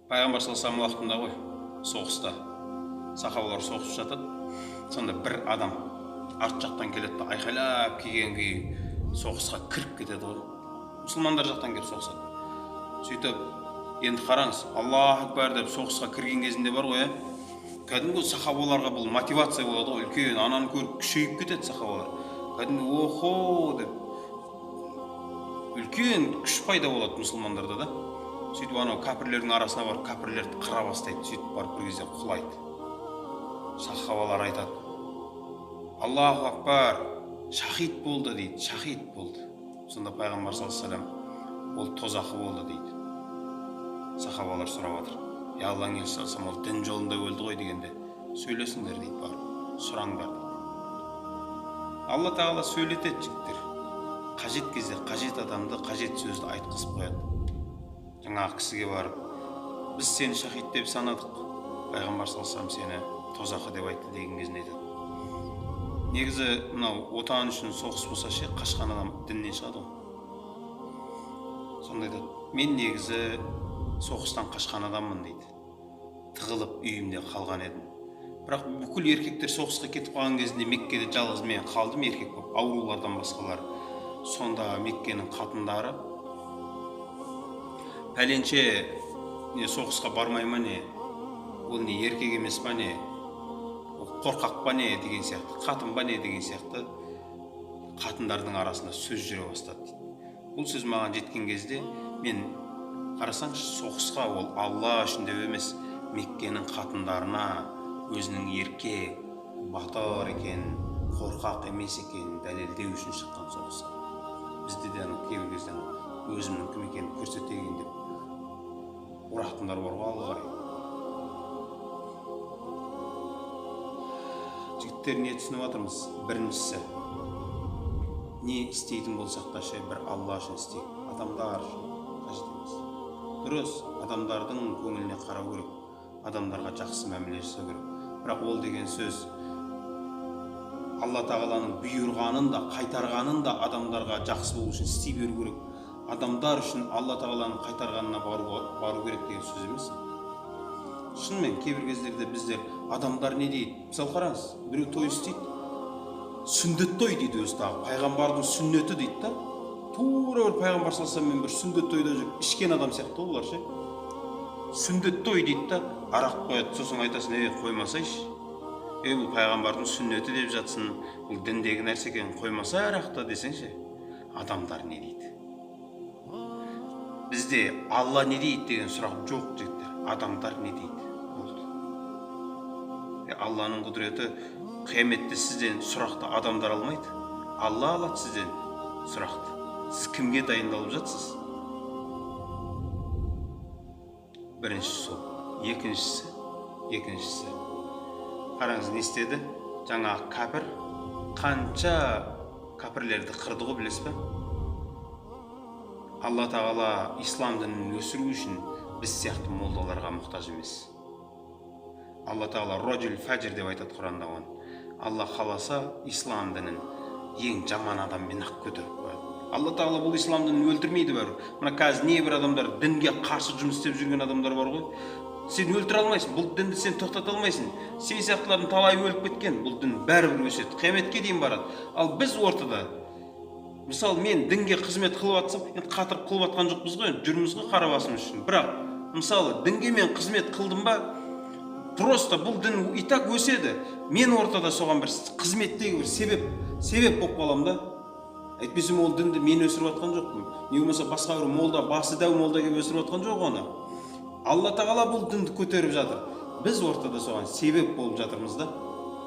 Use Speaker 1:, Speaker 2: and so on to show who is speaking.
Speaker 1: Пайғамбар саллаллаху алейхи уақытында ғой, соғыста сахабалар соғысып жатады. Сонда бір адам арт жақтан келеді да айқайлап келген күйі соғысқа кіріп кетеді ғой. Мұсылмандар жақтан келіп соғысады. Сөйтіп енді қараңыз, Аллаху акбар деп соғысқа кірген кезінде бар ғой, кәдімгі сахабаларға бұл мотивация болады ғой, үлкен, ананы көріп күшейіп кетеді сахабалар. Кәдімгі охо деп үлкен күш пайда болады мұсылмандарда да. Сөйтіп анау кәпірлердің арасына барып кәпірлерді қыра бастайды. Сөйтіп барып бір кезде құлайды. Сахабалар айтады: Аллаху акбар, шахид болды дейді, шахид болды. Сонда пайғамбар саллаллаху алейхи вассалам: ол тозақы болды дейді. Сахабалар сұрап жатыр: я Алланың елшісі, ол дін жолында өлді ғой дегенде, сөйлесіңдер дейді, барып сұраңдар дейді. Алла тағала сөйлетеді, жігіттер. Қажет кезде қажет адамды қажет сөзді айтқызып қояды. Жаңағы кісіге барып: біз сені шахид деп санадық, пайғамбар саллаллаху алейхи вассалам сені тозақы деп айтты деген кезінде айтады. Негізі мынау отан үшін соғыс болса ше, қашқан адам діннен шығады ғой. Сонда айтады: мен негізі соғыстан қашқан адаммын дейді, тығылып үйімде қалған едім, бірақ бүкіл еркектер соғысқа кетіп қалған кезінде Меккеде жалғыз мен қалдым еркек болып, аурулардан басқалар. Сонда Меккенің қатындары: пәленше не соғысқа бармай ма, не ол не еркек емес па, не ол қорқақ па, не деген сияқты, қатын ба, не деген сияқты қатындардың арасында сөз жүре бастады дейді. Бұл сөз маған жеткен кезде мен, қарасаңшы, соғысқа ол Алла үшін деп емес, Меккенің қатындарына өзінің еркек, батыр екенін, қорқақ емес екенін дәлелдеу үшін шыққан соғысқа. Бізде де анау кейбір кезде өзімнің кім екенін көрсетейін деп ұратындар бар ғой алға қарай. Жігіттер, не түсініп жатырмыз? Біріншісі, не істейтін болсақ та ше, бір Алла үшін істейік, адамдар үшін қажет емес. Дұрыс, адамдардың көңіліне қарау керек, адамдарға жақсы мәміле жасау керек, бірақ ол деген сөз Алла тағаланың бұйырғанын да, қайтарғанын да адамдарға жақсы болу үшін істей беру керек, адамдар үшін Алла тағаланың қайтарғанына бару керек деген сөз емес. Шынымен кейбір кездерде біздер адамдар не дейді, мысалы қараңыз, біреу той істейді, сүндет той дейді, өзі тағы пайғамбардың сүннеті дейді да, тура бір пайғамбар саллаллаху алейхи вассаламмен бір сүндет тойда жүріп ішкен адам сияқты ғой бұлар ше. Сүндет той дейді да, арақ қояды. Сосын айтасың: ей, қоймасайшы, ей, бұл пайғамбардың сүннеті деп жатсын, бұл діндегі нәрсе екен, қоймасай арақты десеңші. Адамдар не дейді? Бізде Алла не дейді деген сұрақ жоқ, жігіттер. Адамдар не дейді болды. Алланың құдіреті, қияметте сізден сұрақты адамдар алмайды, Алла алады сізден сұрақты. Сіз кімге дайындалып жатсыз? Бірінші сол. Екіншісі, қараңыз, не істеді жаңағы кәпір? Қанша кәпірлерді қырды ғой, білесіз ба? Алла тағала ислам дінін өсіру үшін біз сияқты молдаларға мұқтаж емес. Алла тағала роджул фәжір деп айтады Құранда оны. Алла қаласа, ислам дінін ең жаман адаммен ақ көтеріп қояды. Алла тағала бұл ислам дінін өлтірмейді бәрібір. Мына қазір небір адамдар, дінге қарсы жұмыс істеп жүрген адамдар бар ғой, сен өлтіре алмайсың, бұл дінді сен тоқтата алмайсың. Сен сияқтылардың талайы өліп кеткен, бұл дін бәрібір өседі, қияметке дейін барады. Ал біз ортада, мысалы, мен дінге қызмет қылып жатсам, енді қатырып қылып жатқан жоқпыз ғой, енді жүрміз ғой қара басымыз үшін, бірақ мысалы дінге мен қызмет қылдым ба, просто бұл дін и так өседі. Мен ортада соған бір қызметтегі бір себеп болып қаламын да. Әйтпесем ол дінді мен өсіріп жатқан жоқпын, не болмаса басқа бір молда, басы дәу молда келіп өсіріп жатқан жоқ оны. Алла тағала бұл дінді көтеріп жатыр, біз ортада соған себеп болып жатырмыз да.